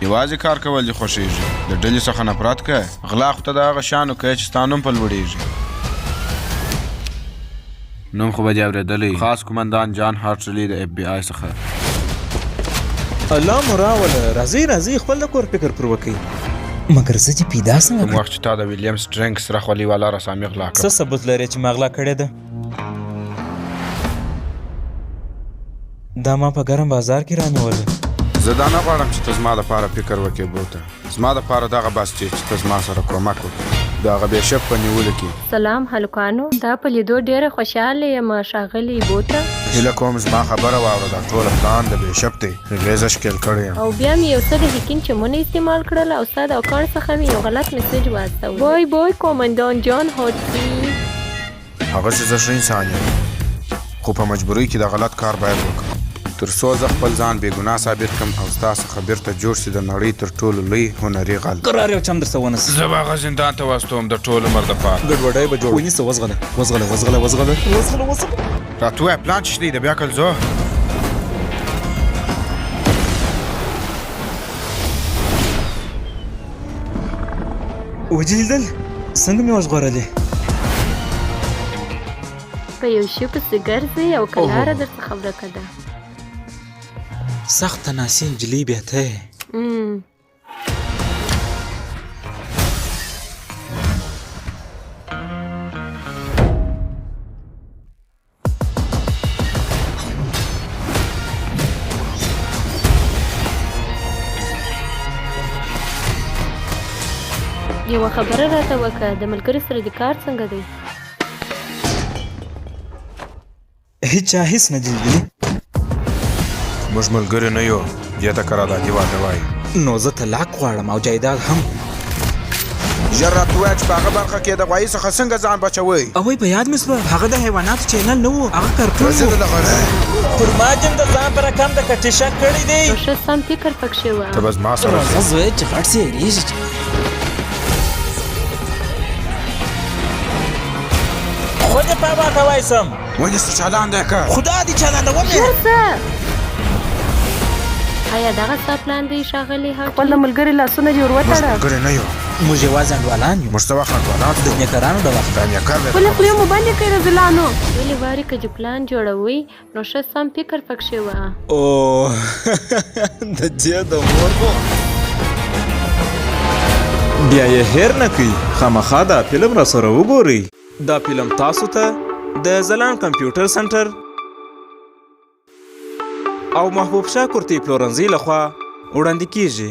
یوازې کار کول دې خوښېږي؟ د ډلې څخه نفرت کوې؟ غلا خو ته د هغه شیانو کوې چې ستا نوم په لوړېږي. نوم خو به دې اورېدلی، خاص قومندان جان هارټلي د اف بي آی څخه. الله مو راوله، راځئ راځئ خپل د کور فکر پر وکړئ. مګر زه دې پیدا څنګه کوم کړم؟ وخت چې تا د ویلیم سټرینګ سره خولۍ والا رسامي غلا څه کړه. ثبوت لرې چې ما غلا کړې ده؟ دا ما په ګرم بازار کې رانیوله. زه دا نه غواړم چې ته زما لپاره فکر وکړې بوته. زما لپاره دغه بس دی چې ته زما سره کومک وکړې د هغه بیشپ په نیولو کې. سلام هلکانو، ستا په لیدو ډیره خوشحاله یم ښاغلی بوته. هیله کوم زما خبره واوره، دا ټوله پلان د بیشپ دی، هغې زه ښکیل کړی یم. او بیا مې یو څه د هکینګ چمونه استعمال کړل او ستا د اکاونټ څخه مې یو غلط میسج واستولی. بای بای قومندان جان هارټلي. هغه چې زه ښه انسان یم خو په مجبورۍ کې د غلط کار باید وکړم تر څو زه خپل ځان بې ګناه ثابت کړم او ستا څخه بیرته جوړ شي د نړۍ تر ټولو لوی هنري غل. قرار یو چم درته ونه سي. زه به هغه زندان ته واستوم د ټول عمر دپاره. ګډوډی به جوړ. ونیسه وزغله وزغله وزغله وزغله وزغله وزغله. راته ووایه پلان څه شي دی د بیا کل ځو. ودې لیدل څنګه مې وژغورلې؟ په یو شي پسې ګرځئ او که لاره درڅخه ورکه ده. سخته ناسي نجلۍ بیا ته یې. یوه خبره راته وکړه، د ملګري سره دې کار څنګه دی؟ هیچا هیڅ نه دي لیدلي. موږ ملګري نه یو، دې ته قراردادي واده وايي. نو زه طلاق غواړم او جایداد هم. ژر راته ووایه چې په هغه برخه کې د غوایي څخه څنګه ځان بچوئ. اوی په یاد مې شوه، هغه د حیواناتو چینل نه و، هغه کارټون راځه و. د لغړې. پر ما دې هم د ځان په رقم د کټي شک کړی دی. نو ښه سم فکر پکښې وه. ته به زما سره راځه ځې. زویه چې غټ سې هېرېږي چې. خو دې په هوا کوای سم. ونیسه چالان دی که. خدا دې چالانوم یې. ژر ځه. ایا دغه ستا پلان دی ښاغلی خپل هارټلي؟ د ملګري لاسونه دې ور موږ وتړه. ملګري نه یو. موږ یوازې انډوالان یو. موږ څه وخت انډوالان د شو؟ نیکرانو د وخته. دا نیکر دی. خپلې خولې مو بندې کړئ رزلانو. ولې وارې که دې پلان جوړوئ نو ښه سم فکر پکښې وه. اوه د دې د مور مو. بیا یې هېر نه کړئ، خامخا دا فلم راسره وګورئ. دا فلم تاسو ته د ځلاند کمپیوټر سنټر او محبوب شاه کورتۍ پلورنځۍ لخوا وړاندې کیږي.